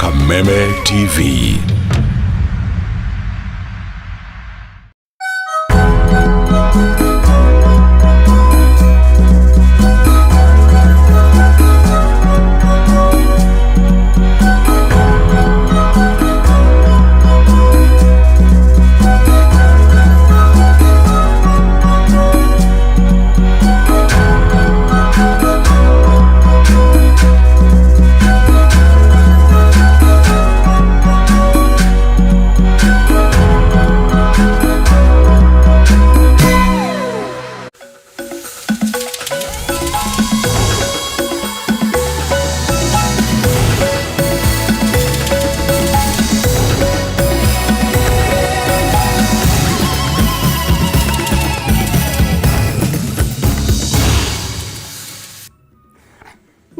Kameme TV.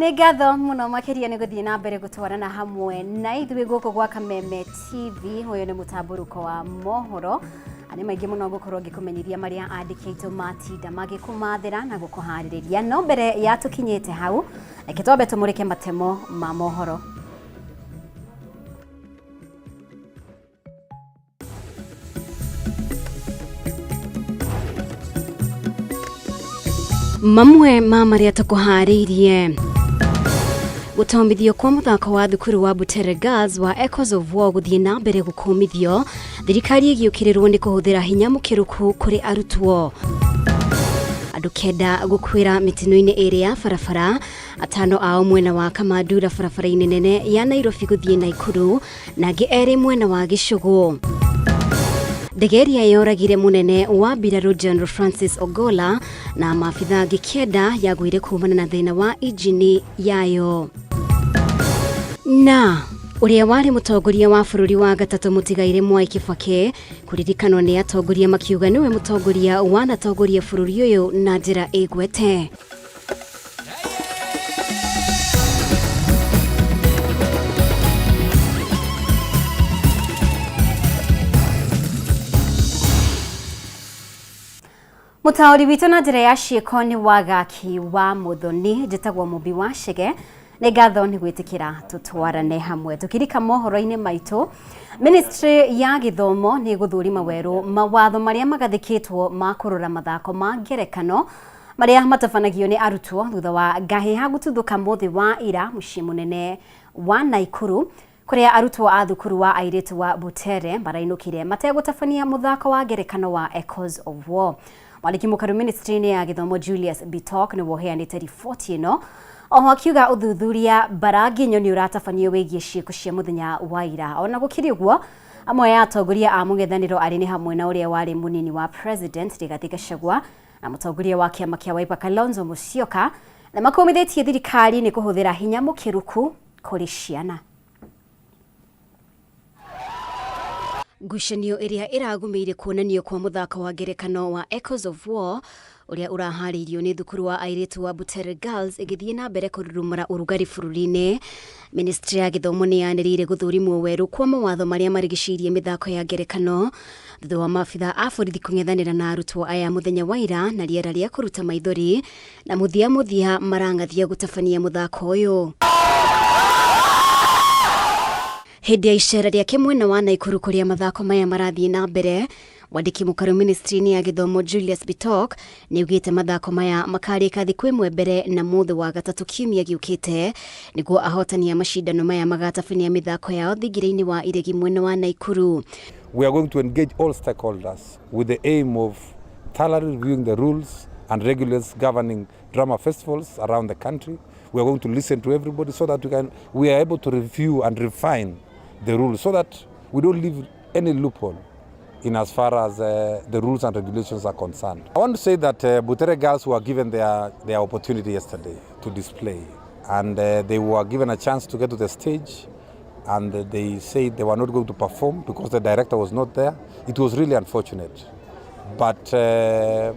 Nĩ ngatho mũno makĩria nĩ gũthiĩ na mbere gũtwarana hamwe na ithuĩ gũkũ gwa Kameme TV. Ũyũ nĩ mũtambũrũko wa mohoro nĩ maingĩ mũno ngũkorwo ngĩkũmenyithia marĩa andĩkĩtwo matinda magĩkũmathĩra na gũkũharĩrĩria. No mbere ya tũkinyĩte hau, reke twambe tũmũrĩke matemo ma mohoro. Mamwe ma marĩa tũkũharĩirie: gũtomithio kwa mũthako wa thukuru wa Butere Girls wa Echoes of War gũthiĩ na mbere gũkũmithio, thirikari ĩgĩũkĩrĩrwo nĩ kũhũthĩra hinya mũkĩrũku kũrĩ arutwo. Andũ 9 gũkuĩra mĩtino-inĩ ĩrĩ ya barabara, atano ao mwena wa Kamandura barabara-inĩ nene ya Nairobi gũthiĩ Naikuru, na angĩ erĩ mwena wa Gĩcũgũ. Ndege ĩrĩa yoragire mũnene wa mbirarũ General Francis Ogola na maabitha angĩ 9 yagũire kumana na thĩna wa injini yayo. Na ũrĩa warĩ mũtongoria wa bũrũri wa gatatũ mũtigaire Mwai Kibaki kũririkanwo nĩ atongoria makiuga nĩwe mũtongoria wanatongoria bũrũri ũyũ na njĩra ĩgwete. Mũtaũri witũ na njĩra ya ciĩko nĩ Wagaki wa Mũthoni. Njĩtagwo Mũmbi wa Chege. Nĩ ngatho nĩ gwĩtĩkĩra tũtwarane hamwe tũkĩrika mohoro-inĩ maitũ. Ministry ya gĩthomo nĩ gũthũrima werũ mawatho marĩa magathĩkĩtwo ma kũrora mathako ma ngerekano marĩa matabanagio nĩ arutwo thutha wa ngahĩha gũtuthũka mũthĩ wa ira mũciĩ mũnene wa Naikuru, kũrĩa arutwo a thukuru wa airĩtu wa Butere marainũkire mategũtabania mũthako wa ngerekano wa Echoes of War. Mwandĩki mũkaru ministry-inĩ ya gĩthomo Julius Bitok nĩwe ũheanĩte riboti ĩno, oho akiuga ũthuthuria mbaranginyo nĩ ũratabanio wĩgiĩ ciĩko cia mũthenya wa ira. Ona gũkĩrĩ ũguo, amwe a atongoria a mũng'ethanĩro arĩ nĩ hamwe na ũrĩa warĩ mũnini wa president Rigathi Gachagua na mũtongoria wa kĩama kĩa Wiper Kalonzo Musyoka na makũmithĩtie thirikari nĩ kũhũthĩra hinya mũkĩruku kũrĩ ciana. Ngucanio ĩrĩa ĩragũmĩire kuonanio kwa mũthako wa ngerekano wa Echoes of War ũrĩa ũraharĩirio nĩ thukuru wa airĩtu wa Butere Girls ĩgĩthiĩ na mbere kũrurumũra ũrugarĩ bũrũri-inĩ. Ministry ya gĩthomo nĩ yanĩrĩire gũthũrimwo werũ kwa mawatho marĩa marigicĩirie mĩthako ya ngerekano thutha wa maabitha a borithi kũng'ethanĩra na arutwo aya mũthenya wa ira na rĩera rĩa kũruta maithori na mũthia mũthia marang'athia gũtabania mũthako ũyũ. Hĩndĩ ya icera rĩake mwena wa Naikuru kũrĩa mathako maya marathiĩ na mbere, mwandĩki mũkaru ministry-inĩ ya gĩthomo Julius Bitok nĩ augĩte mathako maya makarĩka thikũ ĩmwe mbere na mũthĩ wa gatatũ kiumia gĩũkĩte nĩguo ahotani a macindano maya magatabania mĩthako yao thingira-inĩ wa iregi mwena wa Naikuru. We are going to engage all stakeholders with the aim of thoroughly reviewing the rules and regulations governing drama festivals around the country. We are going to listen to everybody so that we are able to review and refine the rules so that we don't leave any loophole in as far as the rules and regulations are concerned. I want to say that Butere girls were given their opportunity yesterday to display, and they were given a chance to get to the stage, and they said they were not going to perform because the director was not there. It was really unfortunate. But the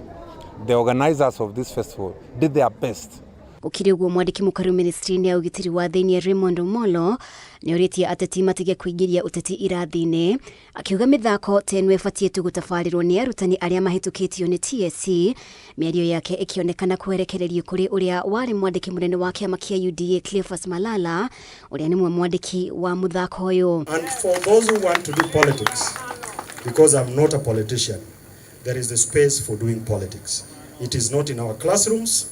organizers of this festival did their best. Gũkĩrĩ ũguo, mwandĩki mũkaru ministry-inĩ ya ũgitĩri wa thĩinĩ Raymond Omollo nĩ orĩtie ateti matige kũingĩria ũteti irathi-inĩ, akiuga mĩthako ta ĩno ĩbatiĩ tu gũtabarĩrwo nĩ arutani arĩa mahĩtũkĩtio nĩ TSC. Mĩario yake ĩkĩonekana kwerekererio kũrĩ ũrĩa warĩ mwandĩki mũnene wa kĩama kĩa UDA Cleophas Malala, ũrĩa nĩmwe mwandĩki wa mũthako ũyũ. And for those who want to do politics, because I'm not a politician, there is a space for doing politics. It is not in our classrooms,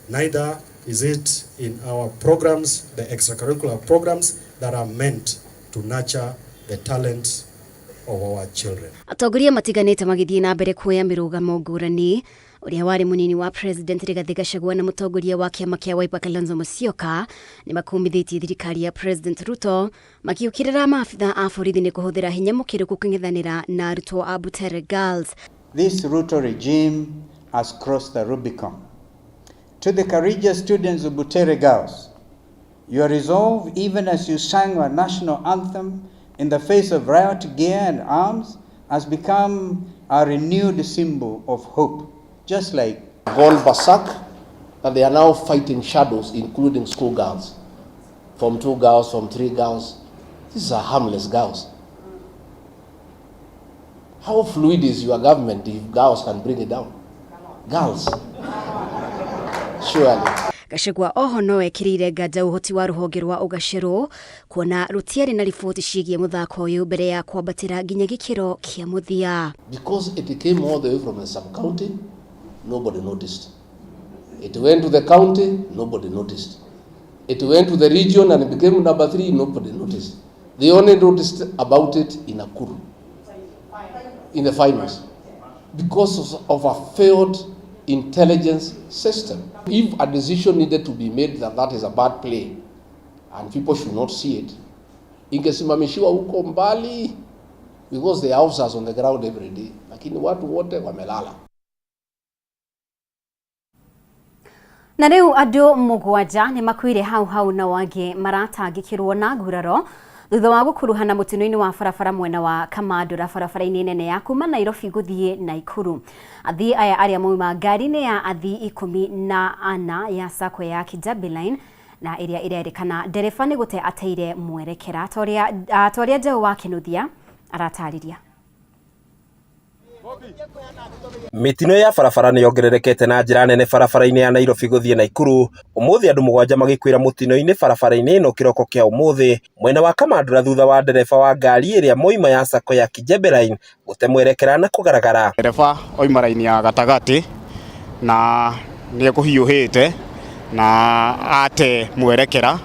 neither is it in our programs, the extracurricular programs that are meant to nurture the talents of our children. Atongoria matiganĩte magĩthiĩ na mbere kuoya mĩrũgamo ngũrani. Ũrĩa warĩ mũnini wa President Rigathĩ Gachagua na mũtongoria wa kĩama kĩa Wiper Kalonzo Musyoka nĩ makumithĩtie thirikari ya President Ruto, makĩũkĩrĩra maabitha a borithi nĩ kũhũthĩra hinya mũkĩrũku kũng'ethanĩra na arutwo a Butere Girls. This Ruto regime has crossed the Rubicon. To the courageous students of Butere Girls, your resolve, even as you sang our national anthem in the face of riot gear and arms, has become a renewed symbol of hope, just like gone berserk, that they are now fighting shadows, including school girls. Form 2 girls, Form 3 girls. These are harmless girls. How fluid is your government if girls can bring it down? Girls. Surely. Gachagua oho no ekĩrĩire nganja ũhoti wa rũhonge rwa ũgacerũ kuona rũtiarĩ na riboti ciĩgiĩ mũthako ũyũ mbere ya kwambatĩra nginya gĩkĩro kĩa mũthia. Because it came all the way from the sub-county, nobody noticed. It went to the county, nobody noticed. It went to the region and became number 3, nobody noticed. They only noticed about it in Nakuru, in the finals, because of a failed intelligence system. If a decision needed to be made that that is a bad play and people should not see it, ingesimamishiwa huko mbali because the officers on the ground every day, lakini watu wote wamelala. Na rĩu andũ mũgwanja nĩ makuire hau hau na wangĩ maratangĩkĩrwo na nguraro thutha wa gũkuruhana mũtino-inĩ wa barabara mwena wa Kamandũra barabara-inĩ nene ya kuma Nairobi gũthiĩ Naikuru. Athii aya arĩa mauma ngari-inĩ ya athii 14 ya sacco ya Kijabi Line na ĩrĩa ĩrerĩkana ndereba nĩ gũte ateire mwerekera ta ũrĩa Njaũ wa Kĩnuthia aratarĩria. Mĩtino ya barabara nĩ yongererekete na njĩra nene barabara-inĩ ya Nairobi gũthiĩ Naikuru. Ũmũthĩ andũ mũgwanja magĩkuĩra mũtino-inĩ barabara-inĩ ĩno kĩroko kĩa ũmũthĩ mwena wa Kamandũra thutha wa ndereba wa ngari ĩrĩa moima ya sacco ya Kijabe Line gũte mwerekera na kũgaragara. Ndereba oima raini ya gatagatĩ na nĩ ekũhiũhĩte na ate mwerekera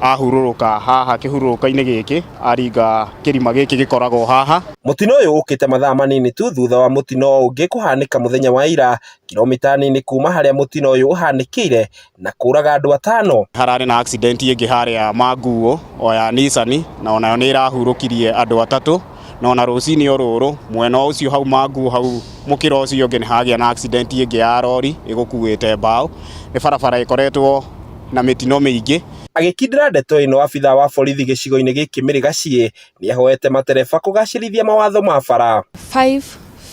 ahurũrũka haha kĩhurũrũka-inĩ gĩkĩ aringa kĩrima gĩkĩ gĩkoragwo haha. Mũtino ũyũ ũkĩte mathaa manini tu thutha wa mũtino ũngĩ kũhanĩka mũthenya wa ira kilomita nini kuma harĩa mũtino ũyũ ũhanĩkĩire na kũraga andũ atano. Hararĩ na accident ĩngĩ harĩa Manguo o ya Nissan na onayo nĩ ĩrahurũkirie andũ atatũ, na ona rũcinĩ o rũrũ mwena ũcio hau Manguo hau mũkĩra ũcio ũngĩ nĩ hagĩa na accident ĩngĩ ya rori ĩgũkuĩte mbaũ. Nĩ barabara ĩkoretwo na mĩtino mĩingĩ. Agĩkindĩra ndeto ĩno, abithaa wa borithi gĩcigo-inĩ gĩkĩ Mary Gachie nĩahoete matereba kũgacĩrithia mawatho ma bara. 5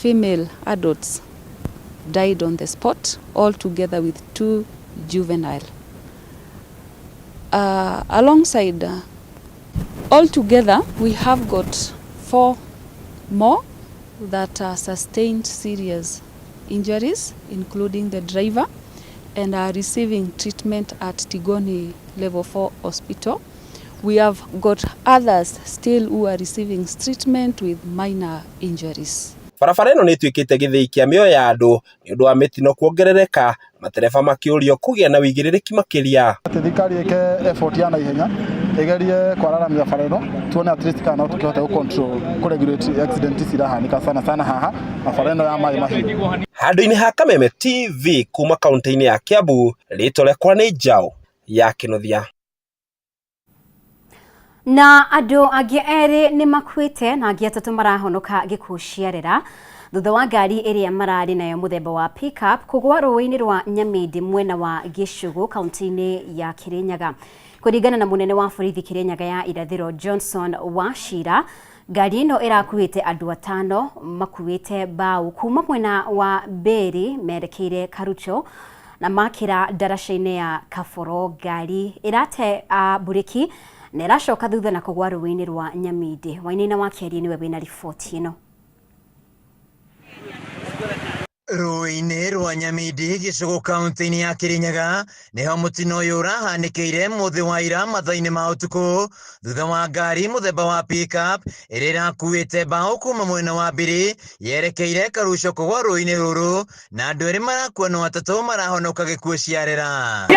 female adults died on the spot, all together with 2 juvenile. Alongside, all together we have got 4 more that sustained serious injuries, including the driver, and are receiving treatment at Tigoni Level 4 Hospital. We have got others still who are receiving treatment with minor injuries. Barabara ĩno nĩ ĩtuĩkĩte gĩthĩi kĩa mĩoyo ya andũ nĩ ũndũ wa mĩtino kuongerereka, matereba makĩũrio kũgĩa na wĩigĩrĩrĩki makĩria. Atĩ thirikari ĩke effort ya naihenya ĩgerie kwararamia bara ĩno tuone at least kana no tũkĩhote gũ control kũ regulate accident ici irahanĩka sana sana haha na bara ĩno ya Maĩ Mahiũ. Handũ-inĩ ha Kameme TV kuma kaunti-inĩ ya Kiambu, rĩtwa rĩakwa nĩ Njaũ ya Kĩnuthia. Na andũ angĩ erĩ nĩ makuĩte na angĩ atatũ marahonoka gĩkuũ ciarera thutha wa ngari ĩrĩa mararĩ nayo mũthemba wa pickup kũgwa rũĩ-inĩ rwa Nyamĩndĩ mwena wa Gĩcũgũ kaunti-inĩ ya Kĩrĩnyaga. Kũringana na mũnene wa borithi Kĩrĩnyaga ya Irathĩro Johnson Wachira, ngari ĩno ĩrakuĩte andũ atano makuĩte mbaũ kuma mwena wa Mbĩri merekeire Karucho Na makĩra ndaraca-inĩ ya Kaboro ngari ĩrate mburĩki na ĩracoka thutha na kũgwa rũĩ-inĩ rwa Nyamindi. Wainaina wa Kĩarie nĩwe wĩna riboti ĩno. Rũĩ-inĩ rwa Nyamindi gĩcũgũ kaunti-inĩ ya Kirinyaga nĩho mũtino ũyũ ũrahanĩkĩire mũthĩ wa ira mathaa-inĩ ma ũtukũ thutha wa ngari mũthemba wa pickup ĩrĩa ĩrakuĩte mbaũ kuma mwena wa Mbiri yerekeire Karuco kũgwa rũĩ-inĩ rũrũ na andũ erĩ marakua no atatũ marahonoka gĩkuũ ciarera.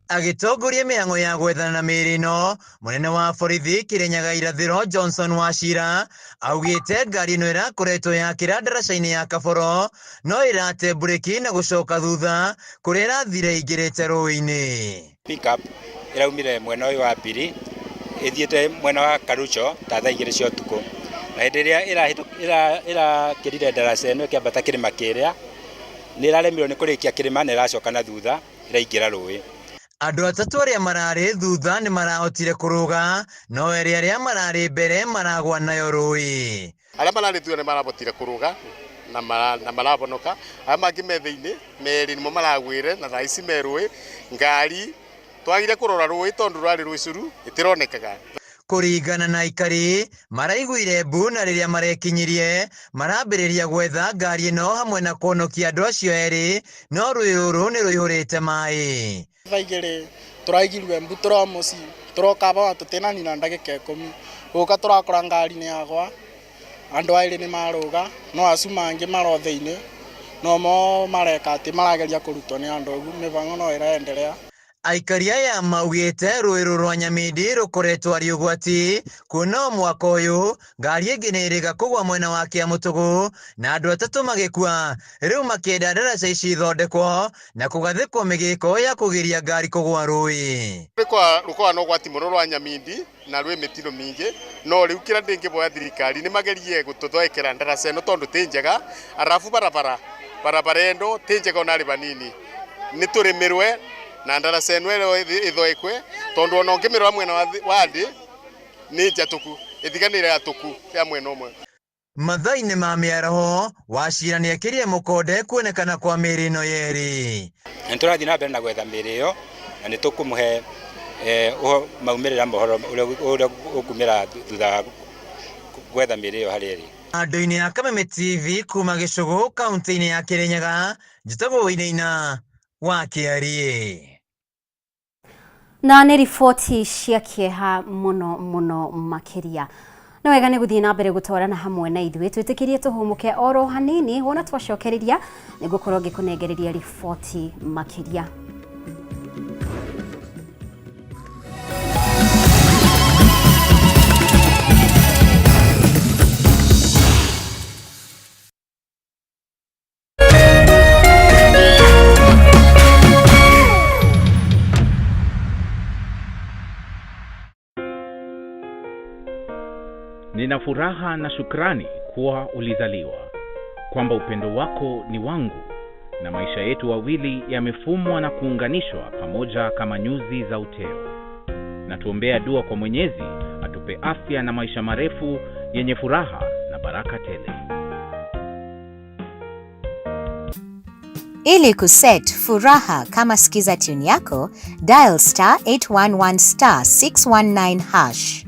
Agĩtongoria mĩhang'o ya gwethana na mĩĩrĩ ĩno, mũnene wa borithi Kirinyaga Irathĩro Johnson Wachira augĩte ngari ĩno ĩrakoretwo yakĩra ndaraca-inĩ ya Kaboro no ĩrate mburĩki na gũcoka thutha kũrĩa ĩrathire ĩingĩrĩte rũĩ-inĩ. Pickup ĩraumire mwena ũyũ wa Mbiri ĩthiĩte mwena wa Karucho ta thaa 2 cia ũtukũ, na hĩndĩ ĩrĩa ĩrakĩrire ndaraca ĩno ĩkĩambata kĩrĩma kĩrĩa nĩ ĩraremirwo nĩ kũrĩkia kĩrĩma na ĩracoka na thutha ĩraingĩra rũĩ. Andũ atatũ arĩa mararĩ thutha nĩ marahotire kũrũga no erĩ arĩa mararĩ mbere maragwa nayo rũĩ. Arĩa mararĩ thutha nĩ marahotire kũrũga na marahonoka, arĩa mangĩ me thĩinĩ merĩ nĩmo maragwĩre na thaa ici me rũĩ. Ngari twagire kũrora rũĩ tondũ rwarĩ rũicũru ĩtironekaga. Kũringana na aikari maraiguire mbu na rĩrĩa marekinyirie marambĩrĩria gwetha ngari ĩno hamwe na kũhonokia andũ acio erĩ no rũĩ rũrũ nĩ rũihũrĩte maĩ. Thaa 2 tũraigirwe mbu tũro mũciĩ tũroka aba tũtinanina ndagĩka 10 gũka tũrakora ngari nĩ yagwa andũ erĩ nĩ marũga no acu mangĩ maro thĩinĩ no mo mareka atĩ marageria kũrutwo nĩ andũ ũguo mĩbango no ĩraendelea. Aikari aya maugĩte rũĩ rũrũ rwa Nyamindi rũkoretwo arĩ ũgwati kuona o mwaka ũyũ ngari ĩngĩ nĩ ĩrĩga kũgwa mwena wa Kĩamũtũgũ na andũ atatũ magĩkua. Rĩu makĩenda ndaraca ici ithondekwo na kũgathĩkwo mĩgĩko ya kũgiria ngari kũgwa rũĩ. Rũkoragwo na ũgwati mũno rwa Nyamindi na rwĩ mĩtino mĩingĩ no rĩu kĩrĩa ndĩngĩboya thirikari nĩ magerie gũtũthondekera ndaraca ĩno tondũ ti njega, arabu barabara ĩno ti njega ona arĩ vanini, nĩ tũrĩmĩrwe na ndaraca ĩno ĩrĩa ĩthondekwe tondũ ona ũngĩmĩrora mwena wa thĩ nĩ njatũku ĩthiganĩire yatũku ya mwena ũmwe. Mathaa-inĩ ma mĩaraho Wachira nĩekĩrire mũkonde kuonekana kwa mĩĩrĩ ĩno yerĩ. Na nĩ tũrathiĩ na mbere na gwetha mĩĩrĩ ĩyo na nĩ tũkũmũhe maumĩrĩra mohoro ũrĩa ũkumĩra thutha wa gwetha mĩĩrĩ ĩyo harĩa ĩrĩ. Andũ-inĩ a Kameme TV kuma Gĩcũgũ kaunti-inĩ ya Kirinyaga, njĩtagwo Wainaina wa Kĩarie. Na nĩ riboti cia kĩeha mũno mũno makĩria. Nĩ wega nĩ gũthiĩ na mbere gũtwarana hamwe na ithuĩ twĩtĩkĩrie tũhũmũke oro hanini wona twacokereria nĩ ngũkorwo ngĩkũnengereria riboti makĩria. Nina furaha na shukrani kuwa ulizaliwa, kwamba upendo wako ni wangu na maisha yetu wawili yamefumwa na kuunganishwa pamoja kama nyuzi za uteo. Na tuombea dua kwa Mwenyezi atupe afya na maisha marefu yenye furaha na baraka tele. Ili kuset furaha kama skiza tune yako, dial *811 *619#.